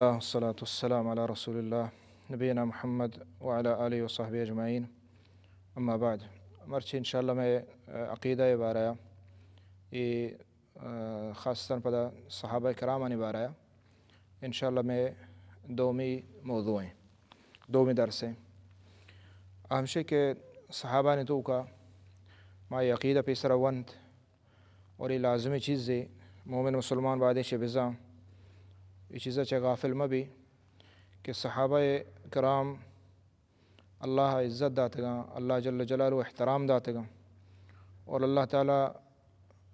اللہ، والصلاة والسلام علی رسول اللہ، نبینا محمد وعلی آلہ وصحبہ اجمعین۔ اما بعد، مرچی انشاءاللہ مئے، آ، عقیدہ بارہ اے، آ، خاصتاً پدا صحابہ کرامانی بارہ انشاءاللہ مئے دومی موضوع ایں، دومی درس ایں۔ ہمشی کہ صحابانی توکا ما اے عقیدہ پیسرا ونت، اور اے لازمی چیزے، مومن مسلمان باید ایں چہ بزاں، اے چیزا چہ غافل مہ بی کہ صحابہ کرام اللہ عزت داتگاں، اللہ جل جلالہ احترام داتگاں، اور اللہ تعالی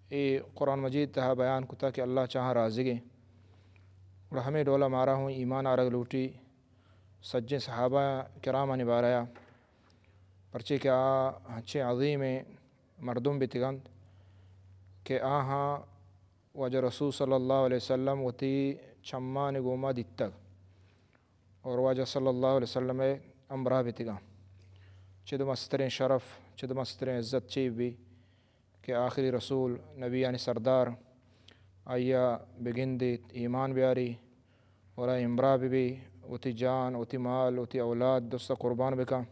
اے قرآن مجید تہا بیان کتا کہ اللہ چاہاں راضی گے۔ اور ہمیں ڈولا مارا ہوں ایمان آرگ لوٹی سجیں صحابہ کرامانی بارہ، پرچے کہ آ ہنچیں عظیمیں مردم بیتگنت کہ آہاں واجہ رسول صلی اللہ علیہ وسلم وتی چمانی گوما دیتگ اور واجہ صلی اللہ علیہ وسلم ء ہمراہ بیتگاں۔ چد مستریں شرف، چد مستریں عزت چی بی کہ آخری رسول، نبیانی سردار، آئیا بگندیت، ایمان بیاری اور آئی ہمراہ ببی، وتی جان، وتی مال، وتی اولاد درستا قربان بکن۔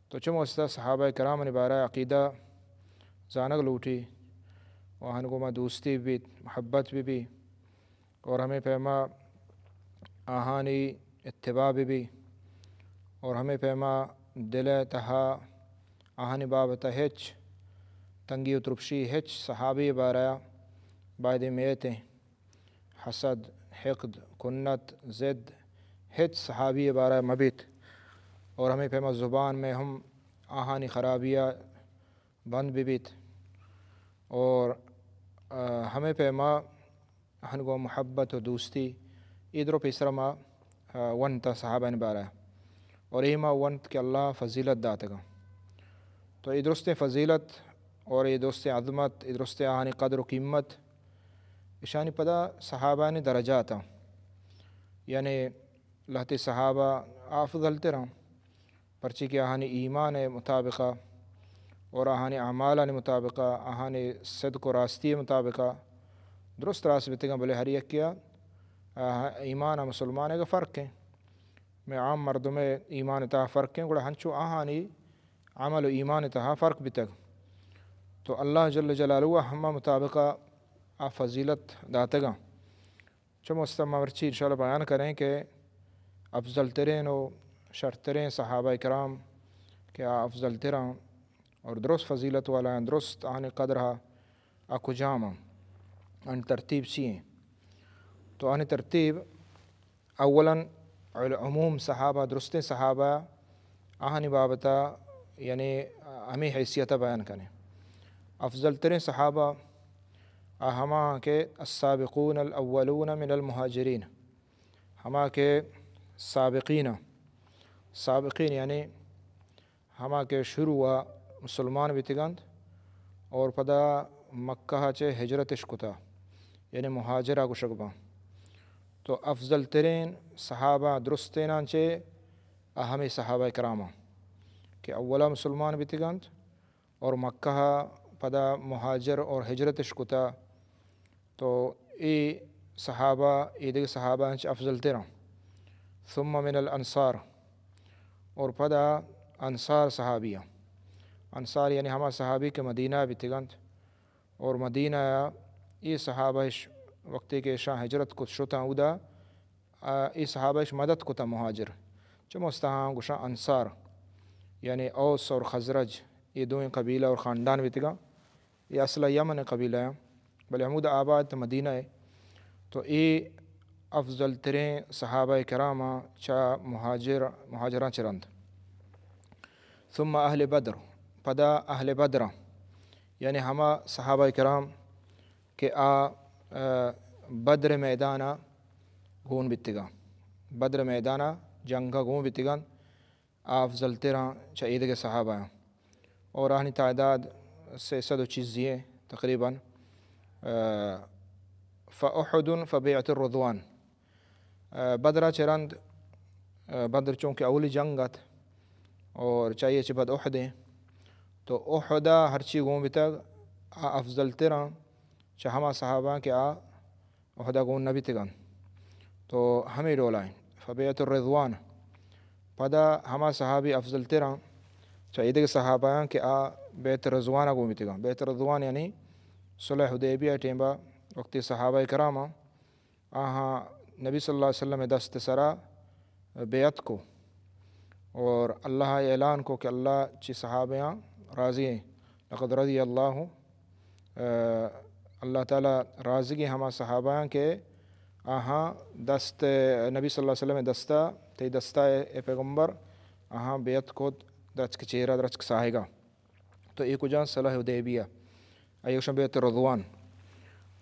تو چم واسطہ صحابہ کرامانی بارہ عقیدہ زانگ لوٹی و آہانی گوما دوستی بیت، محبت بہ بی اور ہمیں پیما آہانی اتباع بہ بی اور ہمیں پیما دل ء تہا آہانی بابت ء ہچ تنگی و ترپشی ہچ صحابی بارہ بایدیں میتیں۔ حسد، حقد، کنت، ضد ہچ صحابی ء بارہ ء مہ بیت اور ہمے پیما زبان مئے ہم آہانی خرابی ء بند بہ بیت اور، آ، ہمے پیما آہان گوں محبت و دوستی اے درو پیسرا ما، آ، ونت صحابانی بارہ ء اور اے ما ونت کہ اللہ فضیلت داتگاں۔ تو اے درستیں فضیلت اور اے درستیں عظمت، اے درستیں آہانی قدر و قیمت، اشانی پدا صحابانی درجات آں۔ یعنی لہتے صحابہ افضل تر آں، پرچے کہ آہانی ایمان ء مطابقہ اور آہانی اعمالانی مطابقہ، آہانی صدق و راستی ء مطابقہ درست راست بیتگاں، بلے ہر یکے ء، آ، ایمان ء مسلمان ء فرق ہیں۔ مئے عام مردم ء ایمان ء تہا فرق ہیں، گڑا ہنچو آہانی عمل و ایمان ء تہا فرق بیتگ۔ تو اللہ جل جلالہ ء ہما مطابقہ آ فضیلت داتگاں۔ چم واسطہ ما مرچی انشاءاللہ بیان کریں کہ افضل ترین و شرترین صحابہ کرام کہ آ افضل تراں اور درست فضیلت والا ہیں، درست آہانی قدر ہا آ کجام ہیں، آہانی ترتیب چی ہیں؟ تو آہانی ترتیب اولاً العموم صحابہ، درستیں صحابہ، آہانی بابتا یعنی ہمیں حیثیت بیان کریں۔ افضل ترین صحابہ آ ہما کہ السابقون الاولون من المہاجرین، ہما کہ سابقین، سابقین یعنی ہما کہ شروع ء مسلمان بیتگنت اور پدا مکہ ء چہ ہجرتش کتا، یعنی مہاجر ء گوشگ باں۔ تو افضل ترین صحابہ درستیناں چہ آ ہمے صحابہ کراماں کہ اولا مسلمان بیتگنت اور مکہ ء پدا مہاجر اور ہجرتش کتا۔ تو اے صحابہ، اے دگہ صحابہ انچ افضل تراں۔ ثم من الانصار، اور پدا انصار صحابیاں۔ انصار یعنی ہما صحابی کہ مدینہ بیتگنت، اور مدینہ اے صحابہ اش وقتی کہ اشاں ہجرت کت شتاں اودا، آ، اے صحابہ اش مدد کتا مہاجر۔ چموستہاں گوشاں انصار، یعنی اوس اور خزرج، اے دوئیں قبیلہ اور خاندان بیتگاں۔ اے اصل ء یمن ء قبیلہ ء، بلے ہمود آباد تو مدینہ ء۔ تو اے افضل تریں صحابہ کرام ء چا مہاجر، مہاجراں چہ رند۔ ثم اہل بدر، پدا اہل بدر ء، یعنی ہما صحابہ کرام کہ آ، آ، بدر میدان ء گون بیتگاں، بدر میدان ء جنگ ء گون بیتگاں۔ آ افضل تراں چہ ایدگہ صحابہ آں۔ اور آہانی تعداد سہ سد و چیزی ایں تقریباً۔ آ، فأحد فبیعة الرضوان۔ آ، بدرا چہ رند، آ، بدر چونکہ اولی جنگ ات اور چاہیے چہ بعد احد ایں۔ تو احدا ہرچی گون بیتگ، آ افضل تراں چہ ہما صحابہ کہ آ احدا گون نہ بیتگاں۔ تو ہمے ڈولا ایں۔ فبیعت الرضوان، پدا ہما صحابی افضل تراں چہ ایدگہ صحابیاں کہ آ بیعت رضوان ءَ گون بیتگاں۔ بیعت رضوان یعنی صلح حدیبیہ ٹیمبا وقتی صحابہ کراماں آہاں نبی صلی اللہ علیہ وسلم دست سرا بیعت کو اور اللہ اعلان کو کہ اللہ چی صحابیاں راضی ہیں۔ لقد رضی اللہ، اللہ تعالی راضی ہیں ہما صحابیاں کہ آہاں دست نبی صلی اللہ علیہ وسلم دستا، تی دستا اے پیغمبر، آہاں بیعت کو درچک چیرا، درچک ساہگا۔ تو اے کجا؟ صلح حدیبیہ، آئی گوشن بیعت رضوان۔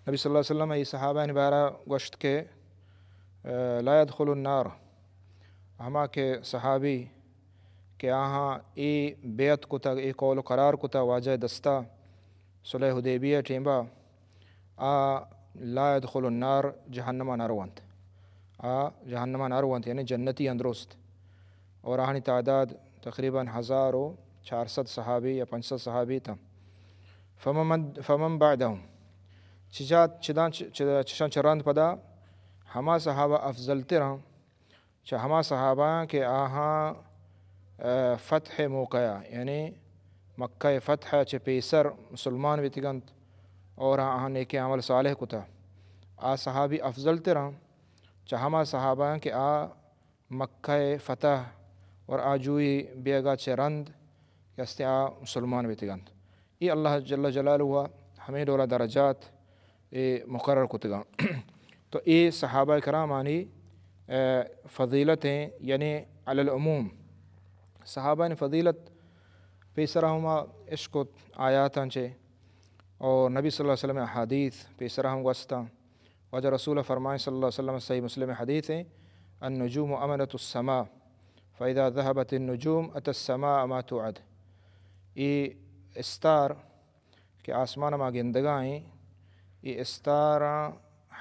نبی صلی اللہ علیہ وسلم ای صحابہ بارہ گوشت کہ، لا یدخل النار، ہما کہ صحابی کہ آہاں اے بیعت کتگ، اے قول و قرار کتگ واجہ دستا صلح حدیبیہ ٹیمبا، آ لا یدخل النار، جہنما نہ رونت۔ آ جہنما نہ رونت، یعنی جنتی اندرست۔ اور آہانی تعداد تقریباً ہزار و چار سد صحابی یا پنچ سد صحابی تاں۔ فمن، فمن بعدهم، چجا، چداں چ-، چ-، چشاں چرند پدا ہما صحابہ افضل تراں چہ ہما صحابہ کہ آہاں، آ، فتح موقع، یعنی مکہ فتح چہ پیسر مسلمان بیتگنت اور آہاں نیکیں عمل صالح کتا۔ آ صحابی افضل تراں چہ ہما صحابہ کہ آ مکہ فتح اور آجوئی بیگا چہ رند کہ ہستیں آ مسلمان بیتگنت۔ اے اللہ جل جلالہ ہمیں ڈولا درجات اے مقرر کتگاں۔ تو اے صحابہ کرامانی، اے، فضیلت ہیں، یعنی علی العموم صحابہ فضیلت پیسرا ہما اشکت آیاتاں چے اور نبی صلی اللہ علیہ وسلم احادیث پیسرا ہم گوستاں۔ واجہ رسول فرمائیں صلی اللہ علیہ وسلم، صحیح مسلم حدیث ہیں، النجوم امنة السماء، فاذا ذهبت النجوم اتى السماء ما توعد۔ اے استار کہ آسمان ما گندگا ایں، اے استاراں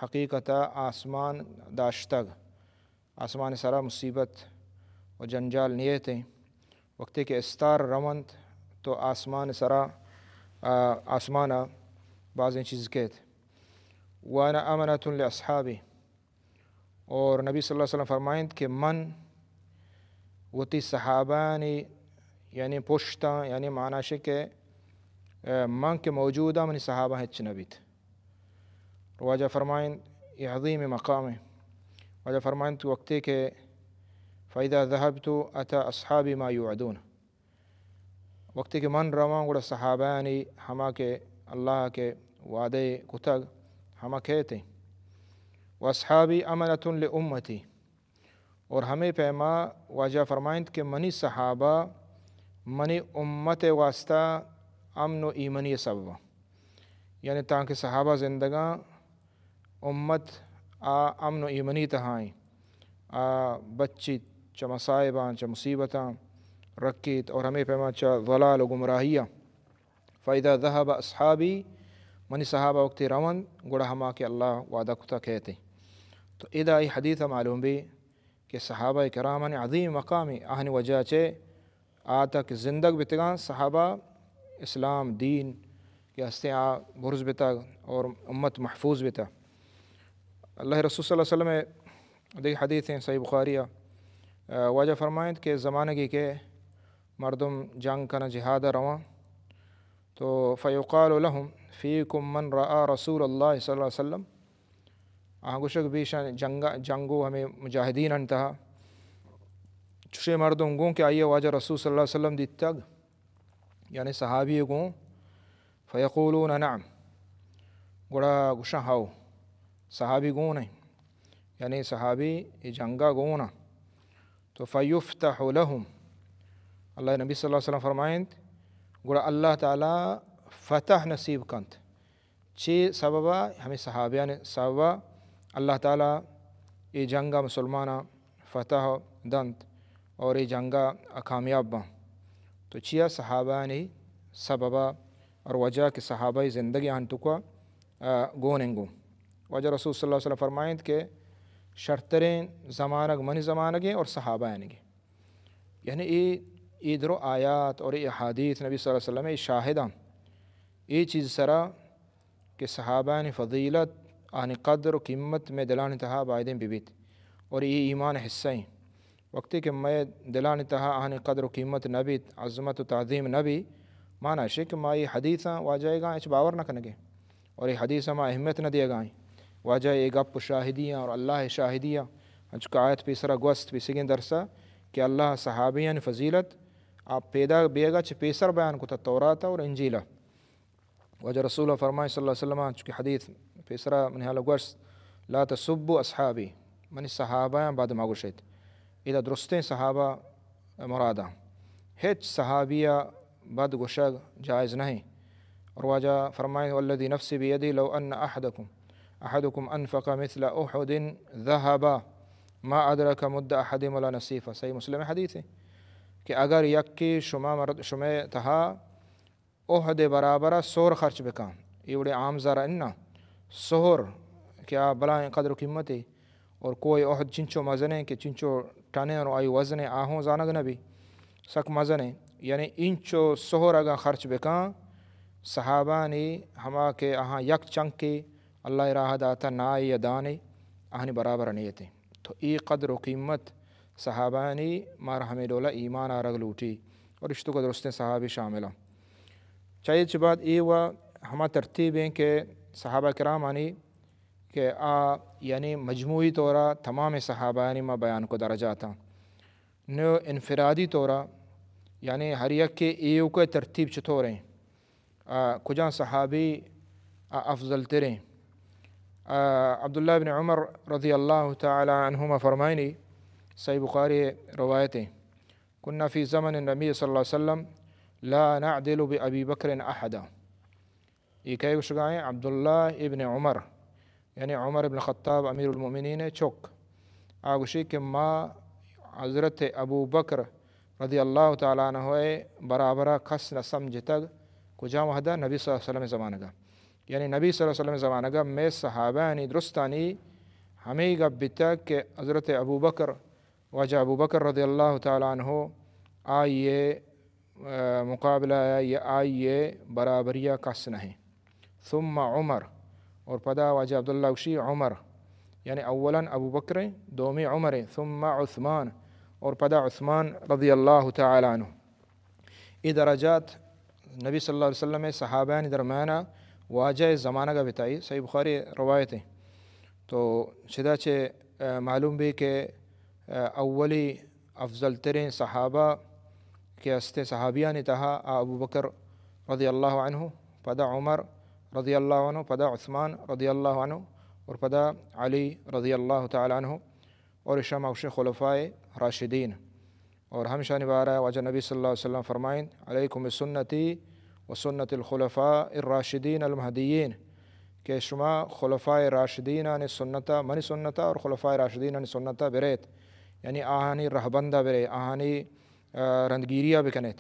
حقیقتا آسمان داشتگ، آسمان سرا مصیبت و جنجال نیتیں۔ وقتی کہ استار رونت تو آسمان سرا، آ، آسمانا بازیں چیز کیت۔ وانا امنة لاصحابی، اور نبی صلی اللہ علیہ وسلم فرمائنت کہ من وتی صحابانی، یعنی پشتاں، یعنی معنی شے کہ، اے، من کہ موجوداں، منی صحابہ ہچ نہ بیت۔ واجہ فرمائنت، اے عظیم مقام ہے۔ واجہ فرمائنت وقتی کہ فاذا ذهبت اتى اصحابی ما يوعدون۔ وقتی کہ من رواں گڑا صحابانی ہما کہ اللہ کہ وعدہ کتگ ہما کیت۔ واصحابی امنة لامتی، اور ہمے پیما واجہ فرمائنت کہ منی صحابہ منی امت واسطہ امن و ایمنی سبب، یعنی تانکہ صحابہ زندگاں امت آ امن و ایمنی تہائیں، آ بچیت چہ مصائباں، چہ مصیبتاں رکیت اور ہمے پیما چہ ضلال و گمراہیاں۔ فاذا ذهب اصحابی، منی صحابہ وقتی رونت گڑا ہما کہ اللہ وعدہ کتا کیت۔ تو ادا ای حدیث معلوم بی کہ صحابہ کرامانی عظیم مقامی، آہانی وجہ چے آ تک زندگ بیتگاں صحابہ، اسلام دین کہ ہستیں آ برز بیتگ اور امت محفوظ بیتگ۔ اللہ رسول صلی اللہ علیہ وسلم دگہ حدیث ہیں صحیح بخاری، آ، واجہ فرمائنت کہ زمانگی کہ مردم جنگ کنا جہاد رواں تو فیقال لهم فیکم من رأى رسول اللہ صلی اللہ علیہ وسلم، آہاں گوشگ بیشان جنگ، جنگو ہمیں مجاہدین انتہا چشے مردم گوں کہ آئیے واجہ رسول صلی اللہ علیہ وسلم دیتگ، یعنی صحابی گوں، فیقولون نعم، گڑا گوشاں ہاؤ، صحابی گون ہیں، یعنی صحابی اے جنگا گون ہیں۔ تو فیفتح لهم، اللہ نبی صلی اللہ علیہ وسلم فرمائنت، گڑا اللہ تعالی فتح نصیب کنت۔ چی سببا؟ ہمیں صحابیان سببا اللہ تعالی اے جنگا مسلماناں فتح دنت اور اے جنگا کامیاب بن۔ تو چیا؟ صحابانی سببا اور وجہ کہ صحابہ زندگی آن توکا، آ، گون انگو۔ واجہ رسول صلی اللہ علیہ وسلم فرمائنت کہ شرترین زمانگ منی زمانگیں اور صحابہ آنگیں۔ یعنی اے، اے درو آیات اور اے احادیث نبی صلی اللہ علیہ وسلم اے شاہداں۔ اے چیز سرا کہ صحابانی فضیلت، آنی قدر و قیمت میں دلانی تہا بایدیں ببیت۔ اور اے ایمان حصہ ایں۔ وقتی کہ مئے دلانی تہا آہانی قدر و قیمت نہ بیت، عظمت و تعظیم نہ بی، مانا اشی کہ ما اے حدیثاں واجہ گاں ہچ باور نہ کنگے اور اے حدیث ما اہمیت نہ دیگا ایں۔ واجہ اے گپ و شاہدیاں اور اللہ شاہدیاں، انچو کہ آیت پیسرا گوست پیسگیں درسا کہ اللہ صحابیانی فضیلت آپ پیدا بیگا چہ پیسر بیان کتا تورات اور انجیلا۔ واجہ رسول فرمائے صلی اللہ علیہ وسلم، چونکہ حدیث پیسرا منی حال گوشت، لا تسبوا اصحابی، منی صحابہ بد مگوشیت۔ ادا درستیں صحابہ مراداں۔ ہچ صحابیہ بد گوشگ جائز نہیں۔ اور واجہ فرمائے، والذی نفسی بیدی لو ان احدکم، احدکم انفق مثل احد ذهبا ما ادرک مد احدهم ولا نصیفه۔ صحیح مسلم حدیث ہے کہ اگر یکی شما مرد، شما تہا احد برابر سہر خرچ بکن، اے وڑے عام زر انا، سہر کہ آ بلائیں قدر و قیمتے، اور کوہ احد چنچو مزنیں کہ چنچو ٹنیں اور آئی وزن آہوں زانگ نبی، سک مزنیں۔ یعنی انچو سہر اگاں خرچ بکن، صحابانی ہما کہ آہاں یک چنکے اللہ راہ داتا نائے یا دانے، آہانی برابر نیتے۔ تو اے قدر و قیمت صحابانی مارا ہمیں ڈولا ایمان آرگ لوٹی اور اشتو کا درستیں صحابی شامل ہیں۔ چاہیے چہ بعد اے و ہما ترتیب ہیں کہ صحابہ کرام آنی کہ آ یعنی مجموعی طورا تمام صحابہ آنی ما بیان کو درجات ہیں۔ نو انفرادی طورا یعنی ہر یک کے ایوک ترتیب چطور ہیں؟ آ، کجا صحابی آ، افضل تریں؟ آ، عبداللہ بن عمر رضی اللہ تعالی عنہما فرمائنی، صحیح بخاری روایتیں، كنا في زمن النبي صلى الله عليه وسلم لا نعدل بأبي بكر أحدا۔ اے کئے گوشگائیں؟ عبداللہ ابن عمر، یعنی عمر ابن خطاب امیر المؤمنین چک۔ آ گوشی کہ ما حضرت ابو بکر رضی اللہ تعالی عنہ برابرہ کس نہ سمجھتگ۔ کجام وحدہ؟ نبی صلی اللہ علیہ وسلم زمانگا۔ یعنی نبی صلی اللہ علیہ وسلم زمانگا مئے صحابانی درستانی ہمیں گپ بیتگ کہ حضرت ابو بکر، واجہ ابو بکر رضی اللہ تعالی عنہ، آئیے مقابلہ یا آئیے برابری کس نہیں۔ ثم عمر، اور پدا واجہ عبداللہ گوشی عمر، یعنی اولاً ابو بکر، دومی عمر، ثم عثمان، اور پدا عثمان رضی اللہ تعالی عنہ۔ اے درجات نبی صلی اللہ علیہ وسلم صحابانی درمیانا واجہ زمانگا بتائی، صحیح بخاری روایت ہے۔ تو چدا چہ، آ، معلوم بی کہ، آ، اولی افضل تریں صحابہ کہ ہستیں صحابیانی تہا آ ابو بکر رضی اللہ عنہ، پدا عمر رضی اللہ عنہ، پدا عثمان رضی اللہ عنہ اور پدا علی رضی اللہ تعالی عنہ اور اشاں ما گوشیں خلفائے راشدین۔ اور ہمشانی بارہ واجہ نبی صلی اللہ علیہ وسلم فرمائیں، علیکم بسنتی و سنت الخلفاء الراشدین المہدیین، کہ شما خلفائے راشدینانی سنتا، منی سنتا اور خلفائے راشدینانی سنتا بریت، یعنی آہانی رہبندا برے، آہانی، آ، رندگیریا بکنیت۔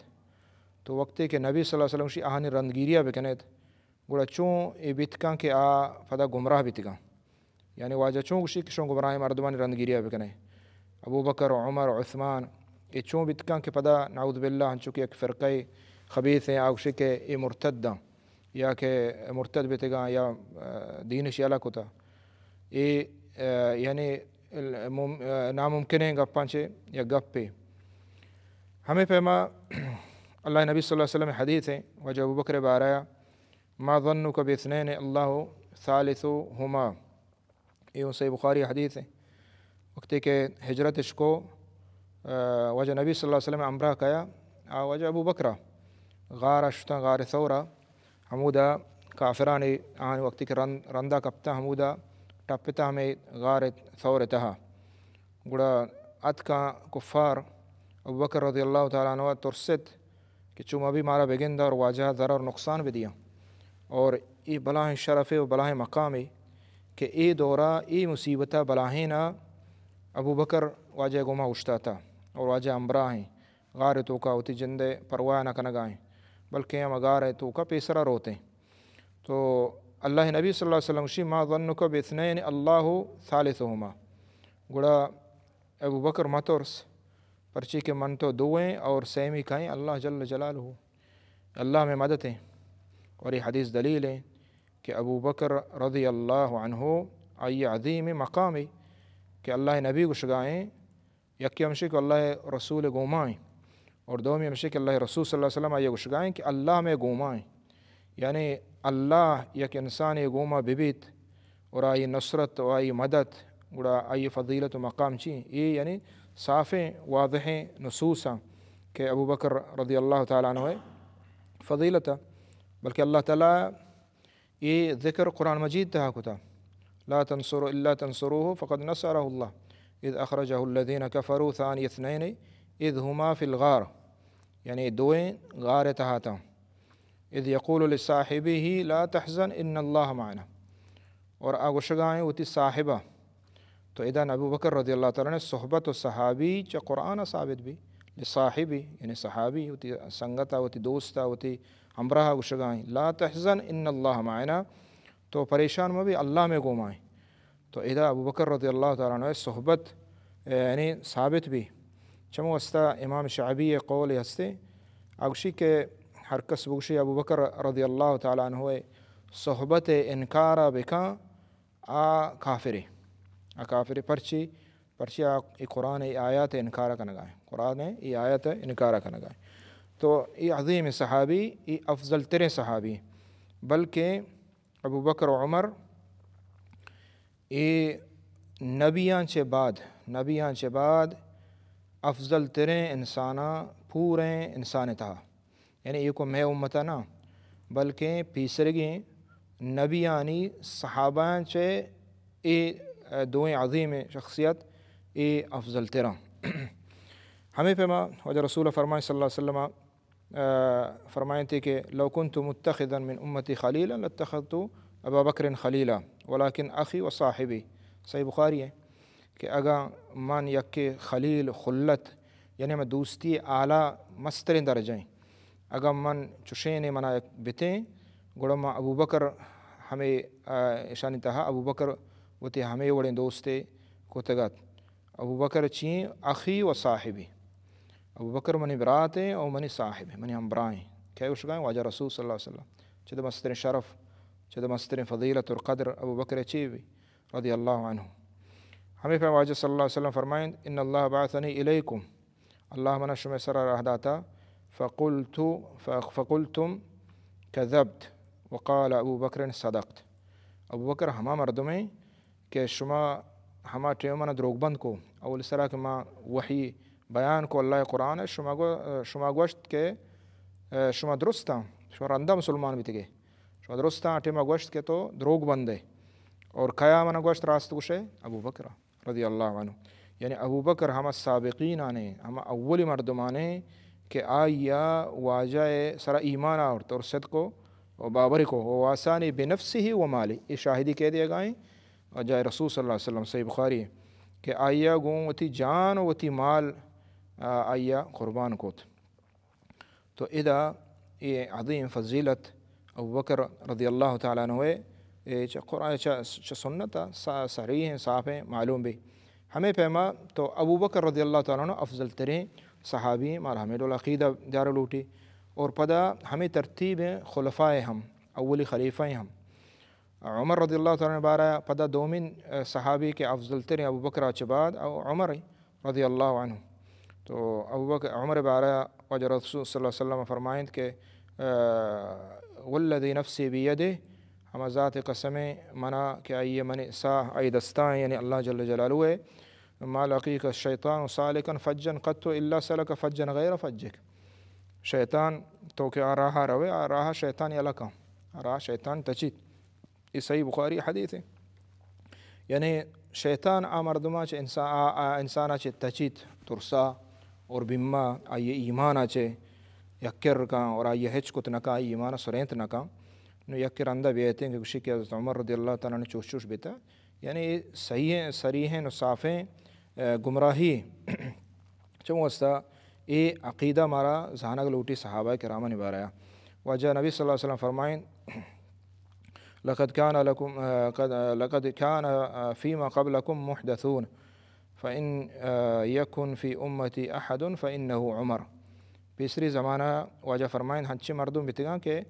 تو وقتی کہ نبی صلی اللہ علیہ وسلم گوشی آہانی رندگیریا بکنیت، گڑا چون اے بیت کن کہ آ پدا گمراہ بیتگاں؟ یعنی واجہ چون گوشی کہ شون گمراہیں مردمانی رندگیریا بکنے؟ ابو بکر، عمر، عثمان، اے چون بیت کن کہ پدا نعوذ باللہ انچو کہ یک فرقہ خبیث ہیں، آ گوشی کہ اے مرتداں یا کہ مرتد بیتگاں یا، آ، دینش یلہ کتا۔ اے، آ، یعنی ال-، مم-، آ، ناممکنیں گپاں چہ یک گپے۔ ہمیں پیما اللہ نبی صلی اللہ علیہ وسلم حدیث ہیں، واجہ ابو بکر بارہ، ما ظنک باثنین اللہ ثالثہما۔ اے اوں صحیح بخاری حدیث ہیں۔ وقتی کہ ہجرتش کو، آ، واجہ نبی صلی اللہ علیہ وسلم امرا کیا، آ واجہ ابو بکرا غار شتاں، غار ثورا، ہمودا کافرانی آہانی وقتی کہ رند، رندا کپتا ہمودا ٹپتا ہمیں غار ثور تہا۔ گڑا اتکاں کفار، ابو بکر رضی اللہ تعالی عنہ ترست کہ چو مبی مارا بگندہ اور واجہ ضرر نقصان بدیاں۔ اور اے بلاہیں شرفے و بلاہیں مقامے کہ اے دورا اے مصیبتا بلاہینا ابو بکر واجہ گوما اوشتاتا اور واجہ ہمراہیں غار توکا وتی جندے پرواہ نہ کنگائیں، بلکہ ہم غار توکا پیسرا روتیں۔ تو اللہ نبی صلی اللہ علیہ وسلم گوشی، ما ظنک باثنین اللہ ثالثہما۔ گڑا ابو بکر مترس، پرچی کہ من تو دوئیں اور سیمی کہیں اللہ جل جلالہ، اللہ میں مدد ہیں۔ اور یہ حدیث دلیل ہیں کہ ابو بکر رضی اللہ عنہ آئی عظیم مقامی کہ اللہ نبی گوشگائیں، یکی ہمشی کہ اللہ رسول گومائیں، اور دومی ہمشی کہ اللہ رسول صلی اللہ علیہ وسلم آئی گوشگائیں کہ اللہ میں گومائیں۔ یعنی اللہ یک انسان گوما ببیت اور آئی نصرت و آئی مدد، گڑا آئی فضیلت و مقام چی؟ یہ یعنی صافیں واضحیں نصوص ہیں کہ ابو بکر رضی اللہ تعالیٰ عنہ فضیلت، بلکہ اللہ تعالیٰ اے ذکر قرآن مجید تہا کتا، لا تنصر الا تنصروه فقد نصره الله اذ اخرجه الذين كفروا ثاني اثنين اذ هما في الغار، یعنی دوئیں غار تہا تا، اذ يقول لصاحبه لا تحزن ان الله معنا، اور آ گوشگائیں وتی صاحبہ تو ادا ابو بکر رضی اللہ تعالیٰ عنہ صحبت و صحابی چہ قرآن ثابت بی، لصاحبی، یعنی صحابی وتی سنگتا، وتی دوستا، وتی ہمراہ گوشگائیں، لا تحزن ان اللہ معنا، تو پریشان مبی، اللہ میں گومائیں۔ تو ادا ابو بکر رضی اللہ تعالیٰ عنہ صحبت، یعنی ثابت بی۔ چمو واسطہ امام شعبی قول ہستے، آ گوشی کہ ہر کس بگوشی ابو بکر رضی اللہ تعالیٰ عنہ صحبت انکار بکن، آ کافرے۔ آ کافرے۔ پرچی؟ پرچی آ اے قرآن ءِ آیات ءِ انکار کنگا ایں۔ قرآن ءِ آیات ءِ انکار کنگا ایں۔ تو اے عظیم صحابی، اے افضل تریں صحابی، بلکہ ابو بکر و عمر اے نبیاں چہ بعد، نبیاں چہ بعد افضل تریں انساناں، پوریں انسان تہا۔ یعنی ایوک مئے امتا نہ، بلکیں پیسرگیں نبیانی صحابہاں چہ اے دوئیں عظیمیں شخصیت اے افضل تراں۔ ہمے پیما واجہ رسول فرمائیں صلی اللہ علیہ وسلم، آ، فرمائیں تھے کہ لو كنت متخذا من امتی خلیلا لاتخذت ابا بکر خلیلا ولكن اخی و صاحبی۔ صحیح بخاری ہے۔ کہ اگاں من یکے خلیل، خلت، یعنی ہمے دوستی اعلیٰ مستریں درجہ ایں، اگاں من چشیں منا یک بتیں، گڑا ما ابوبکر ہمے، آ، اشانی تہا ابوبکر وتی ہمے وڑیں دوستے کتگ ات۔ ابوبکر چی ایں؟ اخی و صاحبی۔ ابوبکر منی برات ایں او منی صاحب ایں، منی ہمبراہ ایں۔ کئے گوشگا ایں؟ واجہ رسول صلی اللہ علیہ وسلم۔ چد مستریں شرف، چد مستریں فضیلت اور قدر ابوبکر چی بی؟ رضی اللہ عنہ۔ ہمے پیم واجہ صلی اللہ علیہ وسلم فرمائیں، ان اللہ بعثنی الیکم، اللہ منا شمئے سرا راہ داتا، فقلت، ف-، فقلتم کذبت، وقال ابو بکر صدقت۔ ابو بکر ہما مردمیں کہ شما ہما ٹیم منا دروگ بند کو، اول سرا کہ ما وحی بیان کو اللہ قرآن، شما گو-، شما گوشت کہ، اے، شما درستاں، شما رندا مسلمان بیتگے۔ شما درستاں آ ٹیما گوشت کہ تو دروگ بندے۔ اور کیا منا گوشت راست گوشے؟ ابو بکر رضی اللہ عنہ۔ یعنی ابو بکر ہما سابقین آنے، ہما اولی مردمانے کہ آیا واجہ سرا ایمان آورت اور صدق و باور کو، و واسانی بنفسه و ماله۔ یہ شاہدی کئے دیگا ایں؟ واجہ رسول صلی اللہ علیہ وسلم، صحیح بخاری، کہ آیا گوں وتی جان و وتی مال، آ، آیا قربان کوت۔ تو ادا اے عظیم فضیلت ابوبکر رضی اللہ تعالیٰ عنہ اے چہ قرآن، چہ، چہ سنت ءَ ص-، صریح ایں، صاف ایں، معلوم بی۔ ہمے پیما تو ابوبکر رضی اللہ تعالیٰ عنہ افضل تریں صحابی ایں، مارا ہمے ڈول عقیدہ دیار لوٹی۔ اور پدا ہمے ترتیب ایں خلفاء ہم، اولی خلیفہ ہم۔ عمر رضی اللہ تعالیٰ عنہ بارہ پدا دومین، اے، صحابی کہ افضل تریں ابوبکر ءَ چہ بعد او عمر رضی اللہ عنہ۔ تو ابوبکر، عمر بارہ واجہ رسول صلی اللہ علیہ وسلم فرمائنت کہ، اے، والذی نفسی بیدہ، ہما ذات قسم منا کہ آئی منی ساہ آئی دستاں، یعنی اللہ جل جلالہ اے، ما لقیک الشیطان سالکا فجا قط الا سلک فجا غیر فجک۔ شیطان تو کہ آ راہ روے، آ راہ شیطان یلہ کن، آ راہ شیطان تچیت۔ اے صحیح بخاری حدیث ایں۔ یعنی شیطان آ مردما چہ انسان، آ، آ انسانا چہ تچیت، ترسا اور بیما، آئی ایمانا چہ یک کر کن اور آئی ہچ کت نہ کن، آئی ایمانا سرینت نہ کن۔ نو یک رندا بیتیں کہ گوشی کہ حضرت عمر رضی اللہ تعالیٰ عنہ چوش چوش بیتا۔ یعنی اے صحیح ایں، صریح ایں و صاف ایں، اے، گمراہی۔ چون واسطہ اے عقیدہ مارا زانگ لوٹی صحابہ کرامانی بارہ ءَ۔ واجہ نبی صلی اللہ علیہ وسلم فرمائیں، لقد كان لكم، آ، قد، آ، لقد كان، آ، فيما قبلكم محدثون، فإن، آ، يكن في أمتي أحد فإنه عمر۔ پیسری زمانہ واجہ فرمائیں، ہنچیں مردم بیتگاں کہ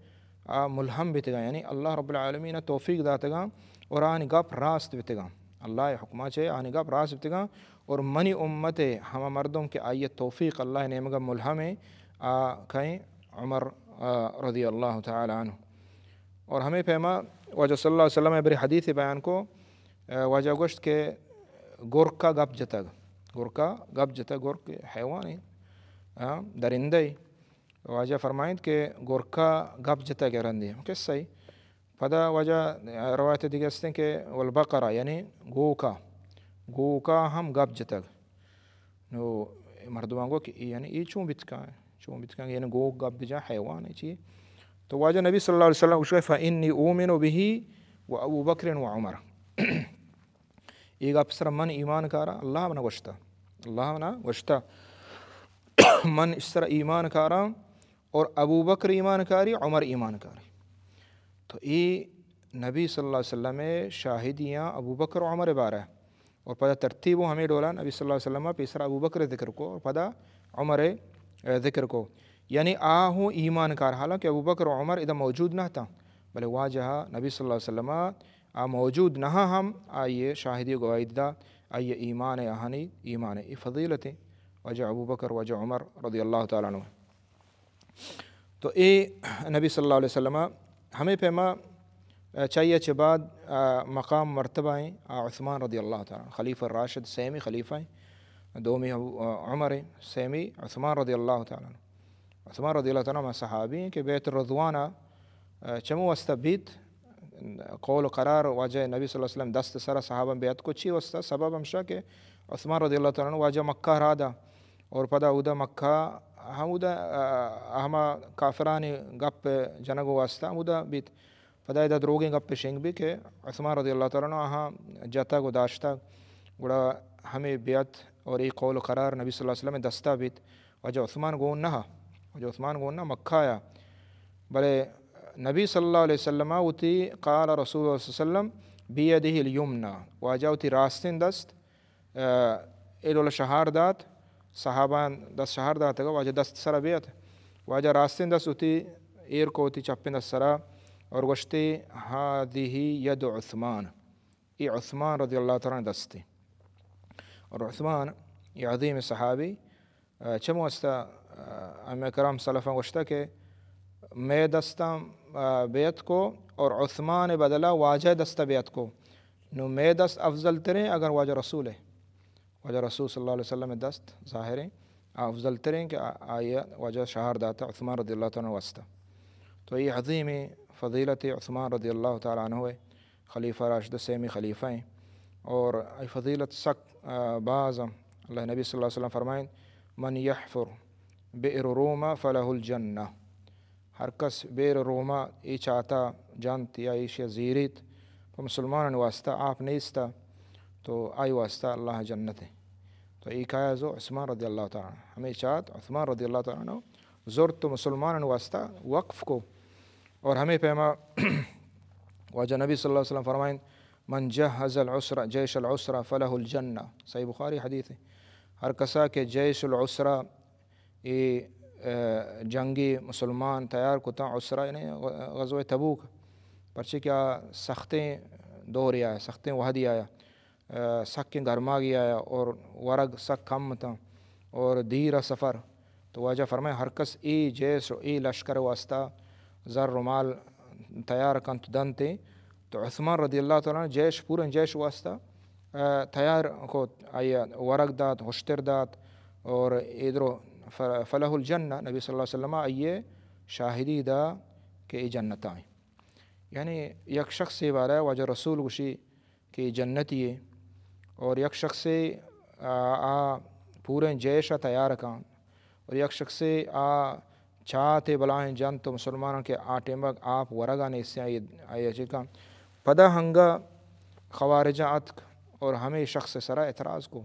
آ ملہم بیتگاں، یعنی اللہ رب العالمین ءَ توفیق داتگاں اور آنی گپ راست بیتگاں۔ اللہ ءِ حکم ءَ چہ آنی گپ راست بیتگاں، اور منی امت ءِ ہما مردم کہ آئی ءَ توفیق اللہ ءِ نیمگ ءَ ملہم ایں، آ کئیں؟ عمر، آ، رضی اللہ تعالی عنہ۔ اور ہمے پیما واجہ صلی اللہ علیہ وسلم ءَ برے حدیثے بیان کو، آ، واجہ گوشت کہ گرکا گپ جتگ، گرکا گپ جتگ، گرک حیوانے، آ، درندے۔ واجہ فرمائنت کہ گرکا گپ جتگ رندے، قصہ ای۔ پدا واجہ روایت دیگہ استیں کہ والبقرہ، یعنی گوکا، گوکا ہم گپ جتگ۔ نو مردماں گو کہ اے، یعنی اے چون بیت کن، چون بیت کن، یعنی گوک گپ بجا، حیوان ہے چی؟ تو واجہ نبی صلی اللہ علیہ وسلم گوشت، فإنی أؤمن به وأبا بکر وعمر۔ اے گپ سر من ایمان کاراں، اللہ منا گوشتا، اللہ منا گوشتا، من اس سر ایمان کاراں، اور ابو بکر ایمان کاری، عمر ایمان کاری۔ تو اے نبی صلی اللہ علیہ وسلم ءِ شاہدیاں ابو بکر و عمر بارہ، اور پدا ترتیب ہمیں ڈولا، نبی صلی اللہ علیہ وسلم پیسر ابو بکر ذکر کو اور پدا عمر ذکر کو۔ یعنی آ ہوں ایمان کار، حالانکہ ابو بکر و عمر ادا موجود نہ تھا، بلے واجہ نبی صلی اللہ علیہ وسلم آ موجود نہ ہم آئیے شاہدی و گواہی دا، آئیے ایمان، آہانی ایمان، اے فضیلت ہیں واجہ ابو بکر، واجہ عمر رضی اللہ تعالی عنہ۔ تو اے نبی صلی اللہ علیہ وسلم ہمیں پیما، آ، چاہیے چہ بعد، آ، مقام مرتبہ ہیں، آ، عثمان رضی اللہ تعالی عنہ، خلیفہ راشد، سیمی خلیفہ ہیں، دومی ابو، آ، عمر ہیں، سیمی عثمان رضی اللہ تعالی عنہ۔ عثمان رضی اللہ تعالی عنہ صحابی ہیں کہ بیعت الرضوان، آ، چمو واسطہ بیت، قول و قرار واجہ نبی صلی اللہ علیہ وسلم دست سرا صحابہ بیعت کو، چی واسطہ؟ سبب ہمشہ کہ عثمان رضی اللہ تعالی عنہ واجہ مکہ را دا اور پدا اودا مکہ ہمودا، آ، ہما کافرانی گپ جنگ واسطہ ہمودا بیت۔ پدا ادا دروگیں گپ شنگ بی کہ عثمان رضی اللہ تعالی عنہ آہاں جتگ و داشتگ، گڑا ہمیں بیعت اور اے قول و قرار نبی صلی اللہ علیہ وسلم دستا بیت۔ واجہ عثمان گون نہ، واجہ عثمان گون نہ مکہ آیا، بلے نبی صلی اللہ علیہ وسلم وتی، قال رسول اللہ صلی اللہ علیہ وسلم، بیدہ الیمنی، واجہ وتی راستیں دست، آ، اے ڈول شہار دات، صحابان دست شہار دات، واجہ دست سرا بیت، واجہ راستیں دست وتی ایر کو وتی چپیں دست سرا اور گوشتی، هذه يد عثمان، اے عثمان رضی اللہ تعالی عنہ دستی۔ اور عثمان، یہ عظیم صحابی، آ، چمو واسطہ، آ، ائمہ کرام سلفاں گوشتہ کہ مئے دستاں، آ، بیعت کو اور عثمان بدلہ واجہ دستہ بیعت کو، نو مئے دست افضل تریں اگر واجہ رسول ہے۔ واجہ رسول صلی اللہ علیہ وسلم دست ظاہر ہیں، آ افضل تریں کہ آ-، آئی واجہ شہار داتا عثمان رضی اللہ تعالی عنہ واسطہ۔ تو یہ عظیم فضیلت عثمان رضی اللہ تعالی عنہ ہے۔ خلیفہ راشد سیمی خلیفہ ہیں۔ اور ای فضیلت سک، آ، باز ہیں۔ اللہ نبی صلی اللہ علیہ وسلم فرمائیں، من یحفر بئر روما فلہ الجنہ۔ ہر کس بئر روما ای چاتا جنت یا ایشی زیریت، پہ مسلمانانی واسطہ آپ نیستا، تو آئی واسطہ اللہ جنت ہے۔ تو ای کایا زو عثمان رضی اللہ تعالی عنہ۔ ہمیں چات عثمان رضی اللہ تعالی عنہ زرت و مسلمانانی واسطہ وقف کو۔ اور ہمیں پیما واجہ نبی صلی اللہ علیہ وسلم فرمائیں، من جہز العسر، جیش العسرہ فلہ الجنہ۔ صحیح بخاری حدیث ہے۔ ہر کسا کہ جیش العسرہ، اے، آ، جنگی مسلمان تیار کتا، عسرہ یعنی غ-، غزوہ تبوک، پرچے کہ آ سختیں دورے آیا، سختیں وہدی آیا۔ آ، سکیں گرماگی آیا اور ورگ سک کم اتاں اور دیر سفر۔ تو واجہ فرمائے، ہر کس ای جیش و ای لشکر واسطہ زر و مال تیار کنت دنتے، تو عثمان رضی اللہ تعالی عنہ جیش، پوریں جیش واسطہ، آ، تیار کو، آئی ورگ دات، ہشتر دات اور ادرو ف-، فلہ الجنہ، نبی صلی اللہ علیہ وسلم آئیے شاہدی دا کہ ای جنت آئیں۔ یعنی یک شخص بارہ واجہ رسول گوشی کہ اے جنتی ہے، اور یک شخصے آ، آ پوریں جیش ء تیار کن، اور یک شخصے آ چاتے بلاہیں جنت و مسلماناں کہ آ ٹیمگ آپ ورگا نیستیں، آئی، آئی چی کن۔ پدا ہنگا خوارجاں اتک اور ہمیں شخص سرا اعتراض کو،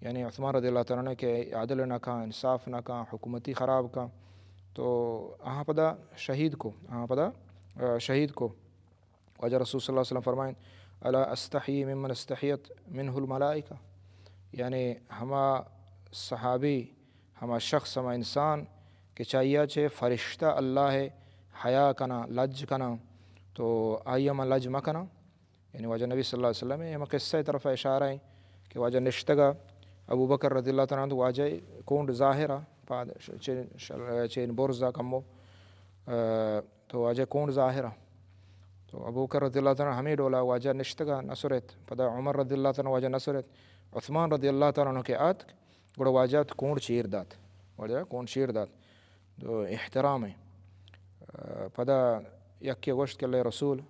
یعنی عثمان رضی اللہ تعالی عنہ کہ عدل نہ کن، انصاف نہ کن، حکومتی خراب کن، تو آہاں پدا شہید کو، آہاں پدا، آ، شہید کو۔ واجہ رسول صلی اللہ علیہ وسلم فرمائیں، الا استحی ممن استحیت منہ الملائکہ، یعنی ہما صحابی، ہما شخص، ہما انسان کہ چاہیا چہ فرشتہ اللہ حیا کناں، لج کناں، تو آئی من لج مکناں۔ یعنی واجہ نبی صلی اللہ علیہ وسلم ءِ ہما قصہ ءِ طرف اشارہ ایں کہ واجہ نشتگا، ابوبکر رضی اللہ تعالیٰ عنہ واجہ ءِ کونڈ ظاہر ءَ، پاد ش-، چین، شل-، چین برز ءَ کمو، آ، تو واجہ ءِ کونڈ ظاہر ءَ۔ تو ابوبکر رضی اللہ تعالیٰ عنہ ہمے ڈولا واجہ نشتگا نہ سرت، پدا عمر رضی اللہ تعالیٰ عنہ واجہ نہ سرت، عثمان رضی اللہ تعالیٰ عنہ کہ آتک، گڑا واجہ ءَ کونڈ چیر دات، واجہ ءَ کونڈ چیر دات، تو احترام ایں۔ آ، پدا یکے گوشت کہ اللہ ءِ رسول،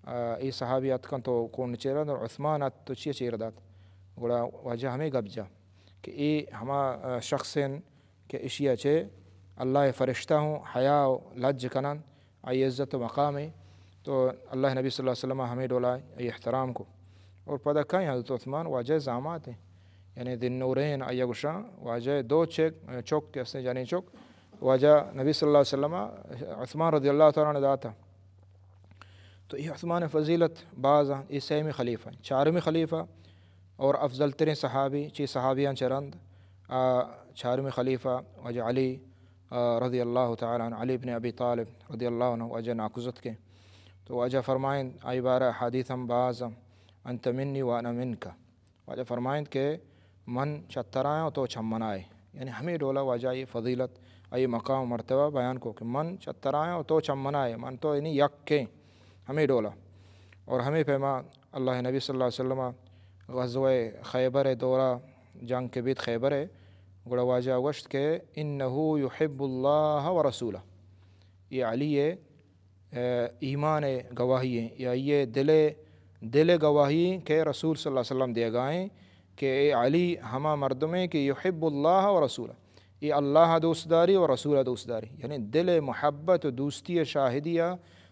آ، اے صحابی اتکن تو کونڈ چیر دات، عثمان ات تو چیا چیر دات؟ گڑا واجہ ءَ ہمے گپ جا کہ اے ہما، آ، شخص ایں کہ اشی ءَ چہ اللہ ءِ فرشتہ ہوں حیا و لج کنن، آئی عزت و مقام ایں۔ تو اللہ ءِ نبی صلی اللہ علیہ وسلم ءَ ہمے ڈولا آئی احترام کو۔ اور پدا کئیں؟ حضرت عثمان واجہ ءِ زامات ایں، یعنی ذی النورین آئی ءَ گوشاں، واجہ ءِ دو چک، چک کہ استیں جنین چک، واجہ نبی صلی اللہ علیہ وسلم ءَ عثمان رضی اللہ تعالیٰ عنہ داتا۔ تو اے عثمان ءِ فضیلت باز ایں۔ اے سیمی خلیفہ ایں۔ چارمی خلیفہ اور افضل ترین صحابی، چی صحابیاں چہ رند، آ، چارمی خلیفہ واجہ علی، آ، رضی اللہ تعالیٰ عنہ، علی ابن ابی طالب رضی اللہ عنہ واجہ ءِ ناکوزتک ایں۔ تو واجہ فرمائیں، آئی بارہ حدیث ہم باز ایں، انت منی و انا منک۔ واجہ فرمائینت کہ من چہ ترا آں و تو چہ منا ئے۔ یعنی ہمے ڈولا واجہ ءَ آئی فضیلت، آئی مقام و مرتبہ بیان کو کہ من چہ ترا آں و تو چہ منا ئے، من تو یعنی یک ایں، ہمے ڈولا۔ اور ہمے پیما اللہ ءِ نبی صلی اللہ علیہ وسلم ءَ غزوہ خیبر ءِ دورا، جنگ کہ بیت خیبر ءِ، گڑا واجہ ءَ گوشت کہ انه یحب اللہ و رسولہ، اے علی ءِ ایمان ءِ گواہی ایں، یا آئی ءِ دل ءِ، دل ءِ گواہی ایں کہ رسول صلی اللہ علیہ وسلم دیگا ایں کہ اے علی ہما مردم ایں کہ یحب اللہ و رسولہ، اے اللہ ءَ دوست داری و رسول ءَ دوست داری، یعنی دل ءِ محبت و دوستی ءِ شاہدی ءَ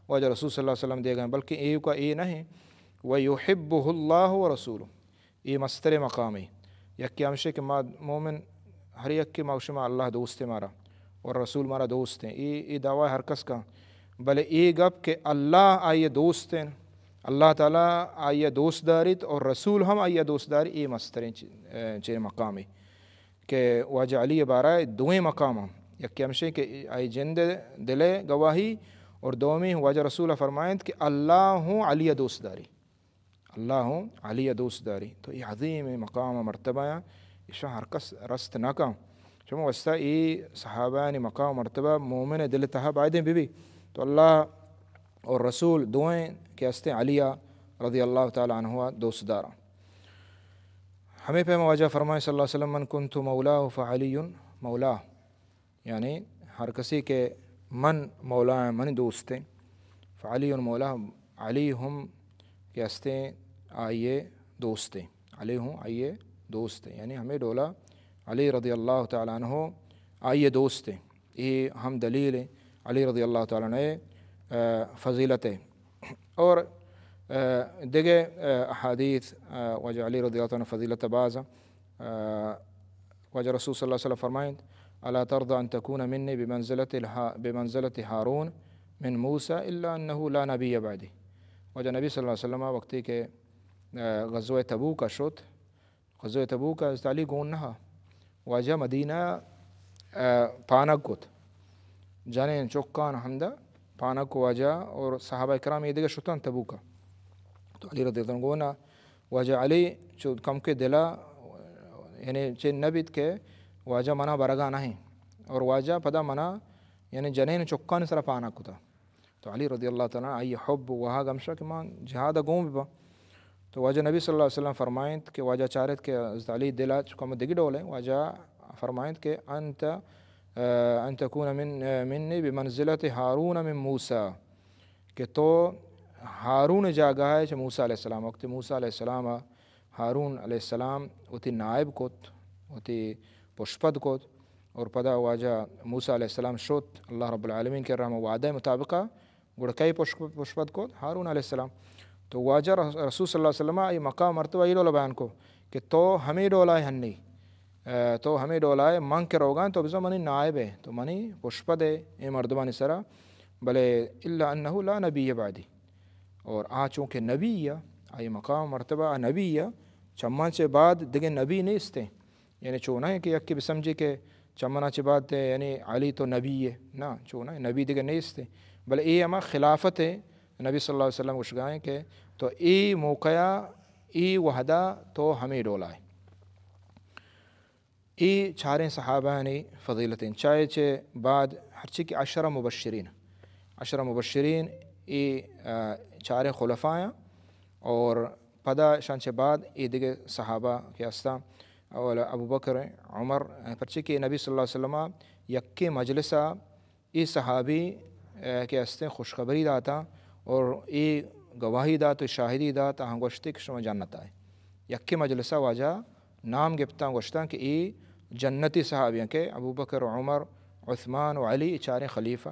واجہ رسول صلی اللہ علیہ وسلم دیگا ایں، بلکہ ایوکا اے نہ ایں، و یحبہ اللہ و رسولہ۔ اے مستریں مقامے۔ یکے ہمشے کہ ما مومن ہر یکے ما گوشیں ما اللہ دوست ایں مارا اور رسول مارا دوست ایں۔ اے، اے دعوی ہر کس کن۔ بلے اے گپ کہ اللہ آئی ءِ دوست ایں، اللہ تعالیٰ آئی ءَ دوست داریت اور رسول ہم آئی ءَ دوست داری، اے مستریں چ-، اے، چے مقامے کہ واجہ علی ءِ بارہ ءَ دوئیں مقام ایں۔ یکے ہمشے کہ آئی جند ءِ دل ءِ گواہی اور دومی واجہ رسول ءَ فرمائینت کہ اللہ ہوں علی ءَ دوست داری۔ اللہ ہوں علی ءَ دوست داری۔ تو اے عظیمیں مقام ءُ مرتبہ ایں، ایشاں ہر کس رست نہ کن۔ چمے واسطہ اے صحابہانی مقام ءُ مرتبہ مومن ءِ دل ءِ تہا بایدیں بہ بی۔ تو اللہ اور رسول دوئیں کہ ہستیں علی ءَ رضی اللہ تعالیٰ عنہ ءَ دوست داراں۔ ہمے پیما واجہ فرمائے صلی اللہ علیہ وسلم، من کنت مولاه فعلی مولاه۔ یعنی ہر کسے کہ من مولا ایں، منی دوست ایں، فعلی مولاه، علی ہم کہ ہستیں آئی ءِ دوست ایں، علی ہوں آئی ءِ دوست ایں۔ یعنی ہمے ڈولا علی رضی اللہ تعالیٰ عنہ آئی ءِ دوست ایں۔ اے ہم دلیل ایں علی رضی اللہ تعالیٰ عنہ ءِ، آ، فضیلت ءِ۔ اور، آ، دگہ، آ، احادیث، آ، واجہ علی رضی اللہ تعالیٰ عنہ فضیلت ءِ باز ایں۔ آ، واجہ رسول صلی اللہ علیہ وسلم فرمائینت، الا ترضى ان تكون مني بمنزلة الها-، بمنزلة هارون من موسى الا انه لا نبي بعدي۔ واجہ نبی صلی اللہ علیہ وسلم وقتی کہ، آ، غزوہ تبوک ءَ شت، غزوہ تبوک ءَ حضرت علی گون نہ اَت۔ واجہ مدینہ ءَ، آ، پانگ کت۔ جنین چکاں ہمدا پانگ کت واجہ اور صحابہ کرام اے دگہ شتاں تبوک ءَ۔ تو علی رضی اللہ عنہ گون اَت۔ واجہ علی چو کمکے دل ءَ، یعنی چے نہ بیت کہ واجہ منا برگا نہ ایں اور واجہ پدا منا، یعنی جنین چکانی سرا پانگ کتا۔ تو علی رضی اللہ تعالیٰ عنہ آئی حب ءُ واہگ ہمشا کہ ما جہاد ءَ گون بباں۔ تو واجہ نبی صلی اللہ علیہ وسلم فرمائینت کہ واجہ چارت کہ حضرت علی دل ءَ چو کم دگہ ڈول ایں، واجہ فرمائینت کہ انت، آ، ان تكون من، آ، مني بمنزلة هارون من موسى، کہ تو ہارون ءِ جاگہ ءَ چہ موسیٰ علیہ السلام، وقتی موسیٰ علیہ السلام ءَ ہارون علیہ السلام وتی نائب کت، وتی پشپد کت، اور پدا واجہ موسیٰ علیہ السلام شت اللہ رب العالمین ءِ کرا ہما وعدہ ءِ مطابق ءَ، گڑا کئے پش-، پشپد کت؟ ہارون علیہ السلام۔ تو واجہ رس-، رسول صلی اللہ علیہ وسلم ءَ اے مقام مرتبہ اے ڈول بیان کت کہ تو ہمے ڈول ءَ ئے ہنی، آ، تو ہمے ڈول ءَ ئے، من کہ روگاں تو بزاں منی نائب ئے، تو منی پشپد ئے اے مردمانی سرا، بلے الا انه لا نبی بعدی۔ اور آ چونکہ نبی ایں، آئی مقام مرتبہ آ نبی ایں، چہ من چہ بعد دگہ نبی نیست ایں۔ یعنی چو نہ ایں کہ یکے بسمجھے کہ چہ منا چہ بعد، یعنی علی تو نبی ئے۔ نہ، چو نہ ایں، نبی دگہ نیست ایں۔ بلے اے ہما خلافت ایں، نبی صلی اللہ علیہ وسلم گوشگا ایں کہ تو اے موقع ءَ، اے وھد ءَ تو ھمے ڈول ءَ ئے۔ اے چاریں صحابہانی فضیلت اِنت۔ چاہے چہ بعد ھرچی کہ عشرہ مبشرین، عشرہ مبشرین اے، آ، چاریں خلفاء اَنت، اور پدا اشاں چہ بعد اے دگہ صحابہ کہ ھستاں، اولا ابوبکر، عمر، پرچے کہ نبی صلی اللہ علیہ وسلم ءَ یکیں مجلس ءَ اے صحابی، آ، کہ ھستیں خوشخبری داتاں اور اے گواہی دات و شاہدی دات، آہاں گوشتے کہ شما جنت ءَ ئے۔ یکیں مجلس ءَ واجہ نام گپتاں، گوشتاں کہ اے جنتی صحابی اَنت کہ ابوبکر و عمر، عثمان و علی، اے چاریں خلیفہ،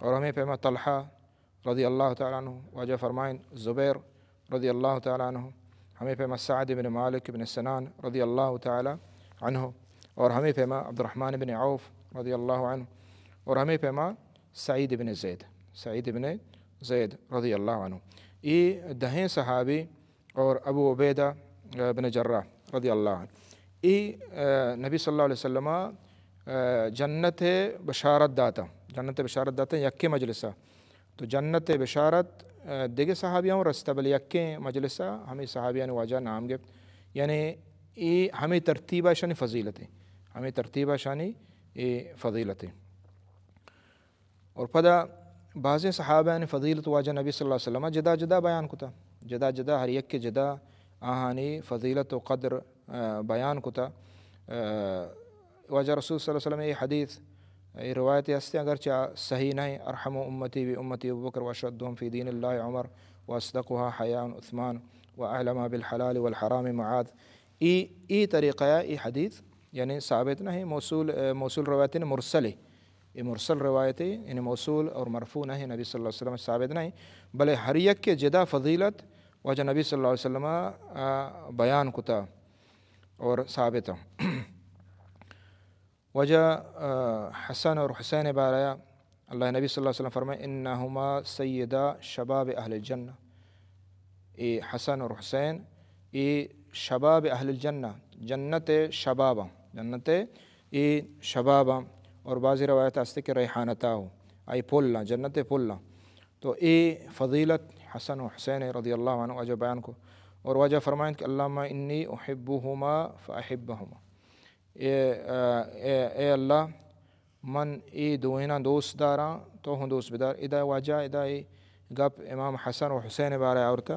اور ھمے پیما طلحہ رضی اللہ تعالیٰ عنہ، واجہ فرمائیں زبیر رضی اللہ تعالیٰ عنہ، ھمے پیما سعد بن مالک بن سنان رضی اللہ تعالیٰ عنہ، اور ھمے پیما عبدالرحمن بن عوف رضی اللہ عنہ، اور ھمے پیما سعید بن زید، سعید بن زید رضی اللہ عنہ۔ اے دہیں صحابی اور ابو عبیدہ بن جراح رضی اللہ عنہ، اے، آ، نبی صلی اللہ علیہ وسلم ءَ، آ، جنت ءِ بشارت داتا، جنت ءِ بشارت داتا یکیں مجلس ءَ۔ تو جنت ءِ بشارت، آ، دگہ صحابیاں رستہ، بلے یکیں مجلس ءَ ھمے صحابیانی واجہ نام گپت۔ یعنی اے ھمے ترتیب ءَ اشانی فضیلت اِنت، ھمے ترتیب ءَ اشانی اے فضیلت اِنت۔ اور پدا بازیں صحابہانی فضیلت واجہ نبی صلی اللہ علیہ وسلم ءَ جدا جدا بیان کتا، جدا جدا، ھر یکے جدا آہانی فضیلت و قدر، آ، بیان کتا۔ آ، واجہ رسول صلی اللہ علیہ وسلم ءِ اے حدیث، اے روایت ھستے، اگرچہ صحیح نہ اِنت، ارحم امتی بامتی ابوبکر واشدهم في دين الله عمر واصدقها حياء عثمان واعلمها بالحلال والحرام معاذ۔ اے، اے طریقہ ءَ اے حدیث یعنی ثابت نہ اِنت، موصول، آ، موصول روایت اِنت، مرسل اِنت۔ اے مرسل روایت اِنت، یعنی موصول اور مرفوع نہ اِنت، نبی صلی اللہ علیہ وسلم ثابت نہ اِنت، بلے ھر یکے جدا فضیلت واجہ نبی صلی اللہ علیہ وسلم ءَ، آ، بیان کتا اور ثابت اِنت۔ واجہ، آ، حسن اور حسین بارہ ءَ اللہ ءِ نبی صلی اللہ علیہ وسلم فرمائیں، انہما سیدا شباب اہل الجنہ۔ اے حسن اور حسین، اے شباب اہل الجنہ، جنت ءِ شباب اَنت، جنت ءِ اے شباب اَنت۔ اور بعضی روایت ھستے کہ ریحانتا ھو، اے پھل اَنت، جنت ءِ پھل اَنت۔ تو اے فضیلت حسن و حسین رضی اللہ عنہ واجہ بیان کو۔ اور واجہ فرمائیں کہ اللہم انی احبہما فاحبہما۔ اے، آ، اے، اے اللہ، من اے دوئیناں دوست داراں، تو ھوں دوست بدار۔ ادا واجہ، ادا اے گپ امام حسن و حسین ءِ بارہ ءَ آورتا۔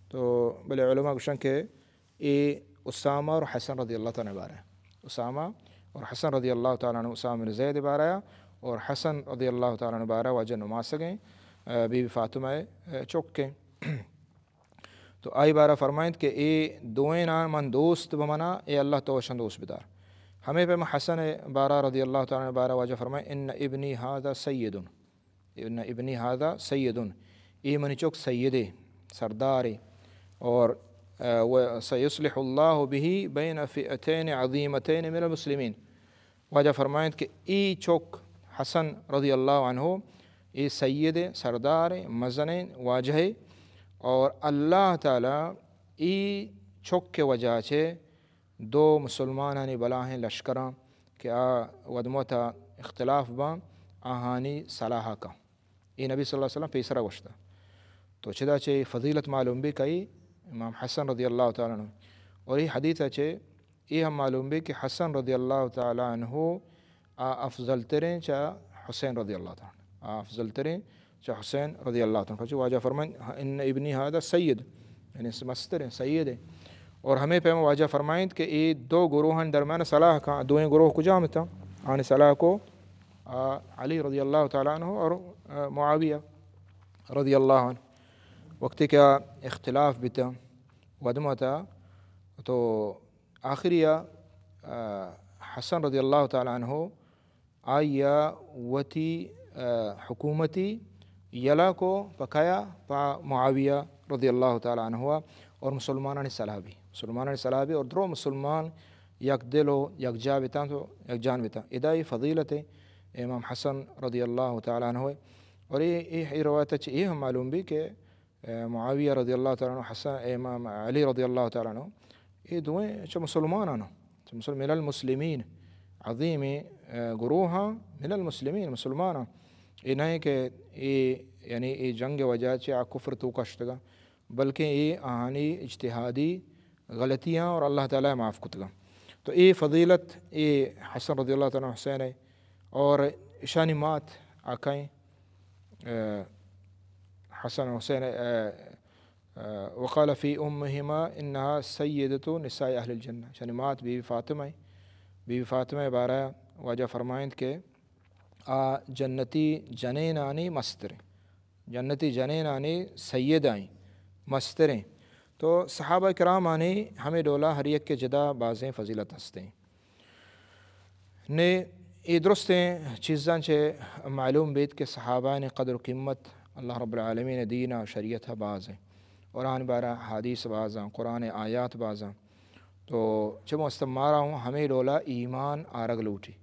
تو بلے علماء گوشن کہ اے اسامہ اور حسن رضی اللہ تعالیٰ عنہ بارہ ءَ۔ اسامہ اور حسن رضی اللہ تعالیٰ عنہ، اسامہ بن زید ءِ بارہ ءَ اور حسن رضی اللہ تعالیٰ عنہ بارہ ءَ واجہ نماسگیں، آ، بی بی فاطمہ ءِ، آ، چکیں۔ تو آئی بارہ فرمائنت کہ اے دوئیناں من دوست بمنا، اے اللہ تو اشاں دوست بدار۔ ہمے پیما حسن بارہ رضی اللہ تعالیٰ عنہ بارہ واجہ فرمائیں، ان ابنی ھذا سید، ان ابنی ھذا سید، اے منی چک سیدے، سردارے، اور، آ، و سیصلح اللہ بہ بین فئتین عظیمتین من المسلمین۔ واجہ فرمائنت کہ اے چک حسن رضی اللہ عنہ، اے سید، سردار، مزنیں واجہ، اور اللہ تعالیٰ اے چک ءِ وجہ چہ دو مسلمانانی بلاہیں لشکراں کہ آ ودموتا اختلاف باں، آہانی صلاح کن۔ اے نبی صلی اللہ علیہ وسلم پیسرا گوشتا۔ تو چدا چہ اے فضیلت معلوم بی کئی امام حسن رضی اللہ تعالیٰ عنہ۔ اور اے حدیث چہ اے ہم معلوم بی کہ حسن رضی اللہ تعالیٰ عنہ آ افضل تریں چہ حسین رضی اللہ تعالیٰ عنہ۔ آ افضل تریں چہ حسین رضی اللہ تعالیٰ عنہ۔ پچے واجہ فرمائیں، ان ابنی ھذا سید، یعنی مستریں سید ہے۔ اور ہمے پیما واجہ فرمائیں کہ اے دو گروہانی درمیان صلاح کن، دوئیں گروہ کجام اتاں؟ آنی صلاح کو، آ، علی رضی اللہ تعالیٰ عنہ اور، آ، معاویہ رضی اللہ عنہ۔ وقتی کہ اختلاف بیتا ودموتا، تو آخری آ، آ، حسن رضی اللہ تعالیٰ عنہ آئی ءَ وتی، آ، حکومتی یلہ کو پہ کیا؟ پہ معاویہ رضی اللہ تعالیٰ عنہ ءَ اور مسلمانانی صلاح بی۔ مسلمانانی صلاح بی اور درو مسلمان یک دل و یک جا بیتاں تو یک جان بیتاں۔ ادا اے فضیلت امام حسن رضی اللہ تعالیٰ عنہ۔ اور اے، اے، اے روایت چہ اے ہم معلوم بی کہ اے معاویہ رضی اللہ تعالیٰ عنہ، حسن، اے امام علی رضی اللہ تعالیٰ عنہ، اے دوئیں چہ مسلماناں، چہ مسلم، من المسلمین، عظیمیں، اے، گروہاں، من المسلمین، مسلماناں۔ اے نہ کہ اے، یعنی اے جنگ وجہ چہ آ کفر توکا شتگاں، بلکہ اے آہانی اجتہادی غلطیاں اور اللہ تعالی معاف کتگاں۔ تو اے فضیلت اے حسن رضی اللہ تعالی عنہ حسین ہے اور اشانی مات آقائیں، آ، حسن حسین، آ، آ، وقال فی امہما انہا سیدۃ نساء اہل الجنہ، اشانی مات بی بی فاطمہ ہیں۔ بی بی فاطمہ بارہ واجہ فرمائند کہ آ جنتی جنینانی مستریں، جنتی جنینانی سیدائیں، مستریں۔ تو صحابہ کرامانی ہمیں ڈولا ہر یک کے جدا بازیں فضیلت ہستیں۔ نے اے درستیں چیزاں چہ معلوم بیت کہ صحابہ نے قدر و قیمت اللہ رب العالمین دین و شریعت بازیں، قرآن بارہ حدیث بازاں، قرآن آیات بازاں۔ تو چمو است مارا ہوں ہمیں ڈولا ایمان آرگ لوٹی،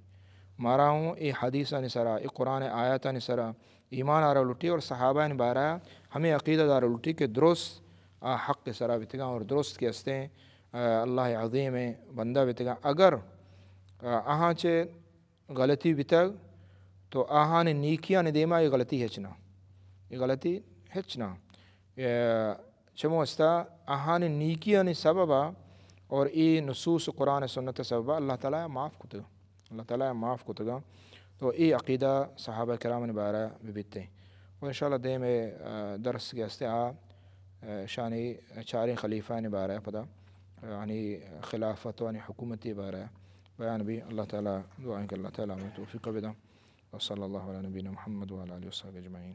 مارا ہوں اے حدیثانی سرا، اے قرآن آیاتانی سرا ایمان آرگ لوٹی اور صحابہ بارہ ہمیں عقیدہ دار لوٹی کہ درست آ حق سرا بیتگاں اور درست کہ استیں، آ، اللہ عظیم بندہ بیتگاں۔ اگر، آ، آہاں چہ غلطی بیتگ تو آہانی نیکیانی دیما اے غلطی ہچ نہ، اے غلطی ہچ نہ۔ اے چمو استا آہانی نیکیانی سببا اور اے نصوص قرآن سنت سببا اللہ تعالی معاف کتگ، اللہ تعالی معاف کتگا۔ تو اے عقیدہ صحابہ کرامانی بارہ ببیتے۔ و انشاءاللہ دیم، آ، درس کہ استے آ، آ، شانی چاریں خلیفہ نے بارہ پدا، آ، آنی خلافت و آنی حکومتی بارہ بیان بی۔ اللہ تعالی دعائیں کہ اللہ تعالی ہمیں توفیق بداں۔ وصلی اللہ علی نبینا محمد وعلی آلہ وصحبہ اجمعین۔